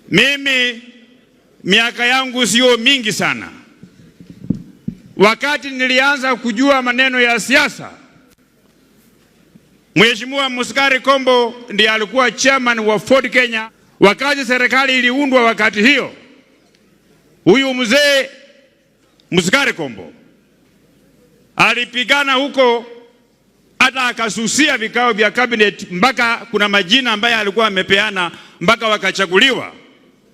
Mimi miaka yangu sio mingi sana. Wakati nilianza kujua maneno ya siasa, Mheshimiwa Musikari Kombo ndiye alikuwa chairman wa Ford Kenya wakati serikali iliundwa. Wakati hiyo huyu mzee Musikari Kombo alipigana huko hata akasusia vikao vya cabinet, mpaka kuna majina ambayo alikuwa amepeana mpaka wakachaguliwa,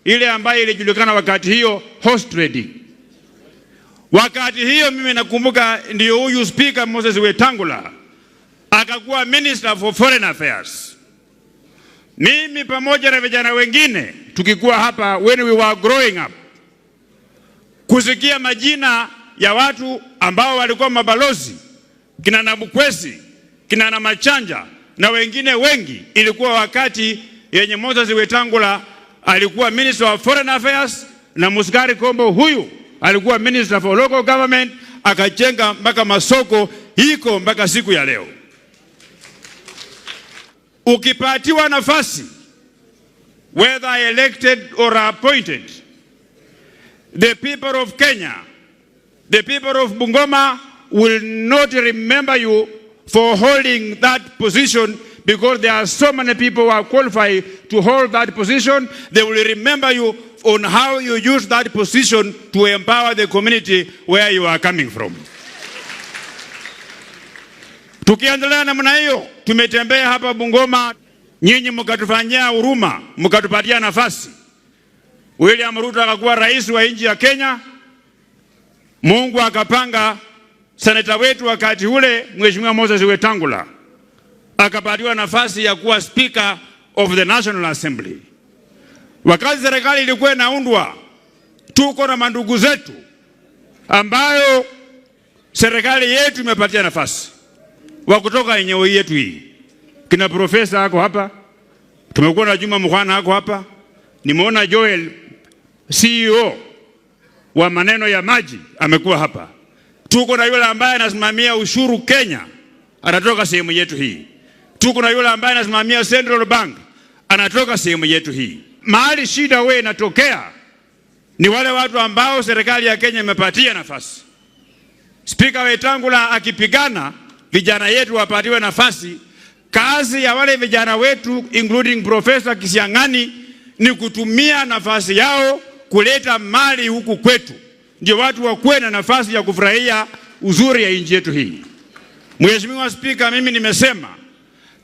ile ambayo ilijulikana wakati hiyo horse trading. Wakati hiyo mimi nakumbuka ndio huyu Speaker Moses Wetangula akakuwa Minister for Foreign Affairs. Mimi pamoja na vijana wengine tukikuwa hapa, when we were growing up, kusikia majina ya watu ambao walikuwa mabalozi kina Nabukwesi, kina Namachanja na wengine wengi, ilikuwa wakati yenye Moses Wetangula alikuwa Minister of Foreign Affairs na Musikari Kombo huyu alikuwa Minister for Local Government, akajenga mpaka masoko iko mpaka siku ya leo. Ukipatiwa nafasi, whether elected or appointed, the people of Kenya, the people of Bungoma will not remember you for holding that position because there are so many people who are qualified to hold that position. They will remember you on how you use that position to empower the community where you are coming from. Tukiendelea namna hiyo, tumetembea hapa Bungoma, nyinyi mkatufanyia huruma, mkatupatia nafasi. William Ruto akakuwa rais wa nchi ya Kenya. Mungu akapanga seneta wetu wakati ule Mheshimiwa Moses Wetangula akapatiwa nafasi ya kuwa Speaker of the National Assembly. Wakati serikali ilikuwa inaundwa, tuko na mandugu zetu ambayo serikali yetu imepatia nafasi wa kutoka eneo yetu hii. Kina profesa ako hapa, tumekuwa na Juma Mukhwana ako hapa, nimeona Joel CEO wa maneno ya maji amekuwa hapa. Tuko na yule ambaye anasimamia ushuru Kenya, anatoka sehemu yetu hii. Tuko na yule ambaye anasimamia Central Bank, anatoka sehemu yetu hii. Mahali shida we inatokea ni wale watu ambao serikali ya Kenya imepatia nafasi. Spika Wetangula akipigana, vijana yetu wapatiwe nafasi. Kazi ya wale vijana wetu including Professor Kisiang'ani ni kutumia nafasi yao kuleta mali huku kwetu, ndio watu wakuwe na nafasi ya kufurahia uzuri ya nchi yetu hii. Mheshimiwa Spika, mimi nimesema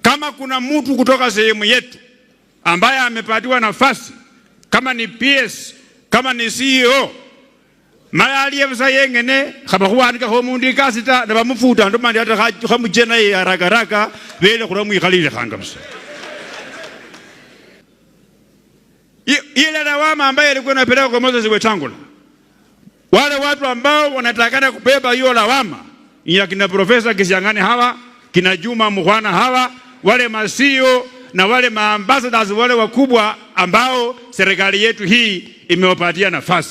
kama kuna mtu kutoka sehemu yetu ambaye amepatiwa nafasi, kama ni PS, kama ni CEO, mala aliye busa yengene khaba khuwandikakho omundu ikasi ta nebamufuta ndomandi ata khamuche naye haraka haraka vele khulamwikhalile khanga busa. Ile lawama ambayo ilikuwa inapelekwa kwa Moses Wetangula, wale watu ambao wanatakana kubeba hiyo lawama ni kina Profesa Kisiang'ani hawa, kina Juma Mukhwana hawa, wale masio na wale maambassadors wale wakubwa ambao serikali yetu hii imewapatia nafasi.